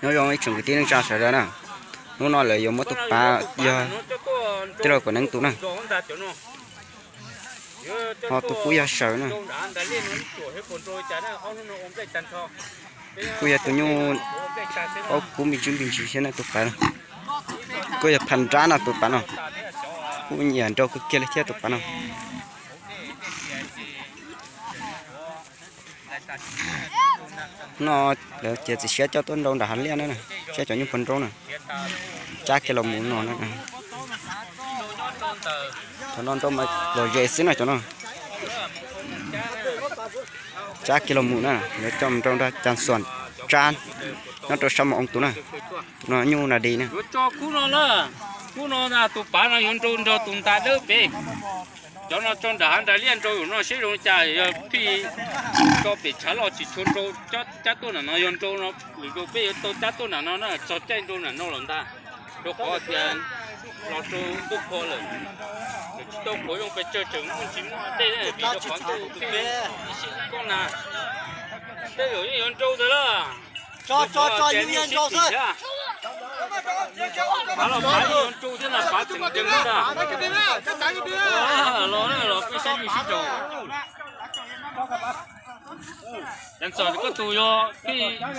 Nyob zoo ib tsoom kwv tij neej tsa sawv daws na, hnub no lawv yuav muab tus pav yog tij laug Kom Neeb tus na, ho tus kub yog Sawm na. Kuj yog tus nyuj paub kub npis ntswb npis ntsis thiab na tus pav. Kuj yog phas nrab no tus pav no, kuj nyiam nrau kawg kiag li thiab tus pav no. No lawv tias txiv siab coj tuaj nrau nram hav liaj na, siab cov nyuj puag nraub na. Tsab kiag los mus no na. Cov no nrau mas lom zem xwb no cov no. Tsab kiag los mus na, yuav coj mus nrau nrog Cas Xuam Tsab nyob rau sab Mos Oo tus na. Tus no nyuj nas dis na. Yuav tso kub no na, kub no tus pav no yuav nrau nrog tus ntas dawb pem. Cov no tso nram hav nram liaj nrau yus no seb zoo li cas, yog phij tso pem tshav loj tsis tshua nrau, cab tuaj nram no yog nrau no, lwm zaus peb yuav tau cab tuaj nram no na, txog caij nrau nram no lawm ntag. Rau qhov tias los rau ntuj qhua lawm, tsis tau qhuav zoo pes tsawg, tseem muaj ntsis muaj dej, vim rau qhov ntuj koj na, tej zaum yeej yuav nrau ntawd lawm. Tso tso tso, yeej yuav nrau xwb. Pav los pav yeej yuav nrau thiab na, pav tseem nkees ntag. Los los peb saib yeej sib raug. Cas Xuam koj tus yog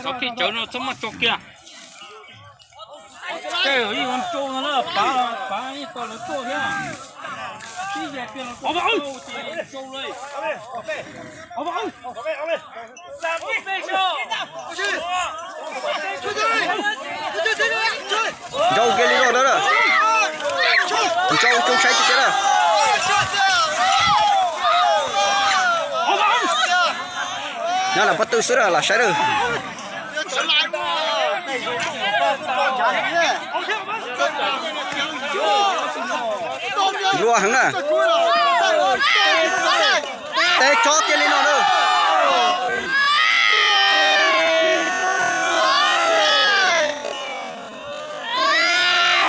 xov phij tsawv no txhob muab tso kiag. Tej zaum yeej yuav nrau no na, pav los pav yeej tau lawv tuaj thiab. Tib yam kiag los tau ces nrau li. Nrau kiag li no na. Nrau tso saib tiag tiag na. Nyob lam pob tw xwb na, lam saib na. Nplua heev na. Teb chob kiag li no na.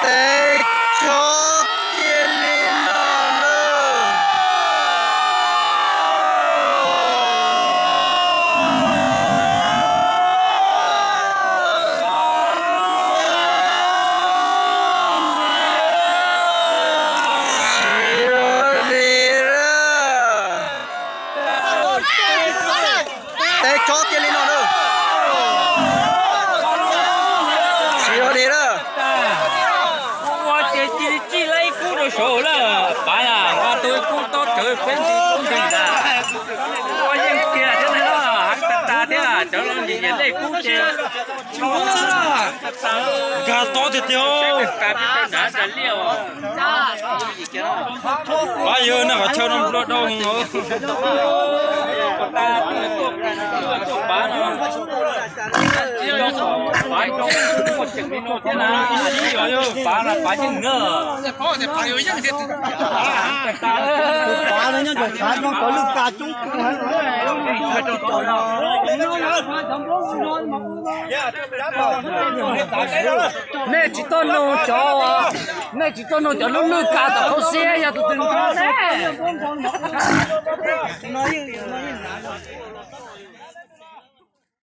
Teb chob kiag li no na. Li na. Teb chob kiag li no na. Tsis yog li na. Ua ces cia li tsij laib ib kub rau saud lawm, pav na, nqa tus ib kub tob rawv peb ntsis kub nrig ntag. Ua yeej kiag thiab na, heev tas tas thiab, cov no nyiam nyiam dej kub ces tsis ua. Nkag tob tiag tiag. Pav yawg no qhov chaw no nplua dau os. Pav no, pav no, pav yeej na. Tus pav no nyob ntawm tshav no cov lwj ka coob kub heev. Nej tsis tau nug cov, nej tsis tau nug cov lub lwj ka tom khau siab yog tus twg nrau ne.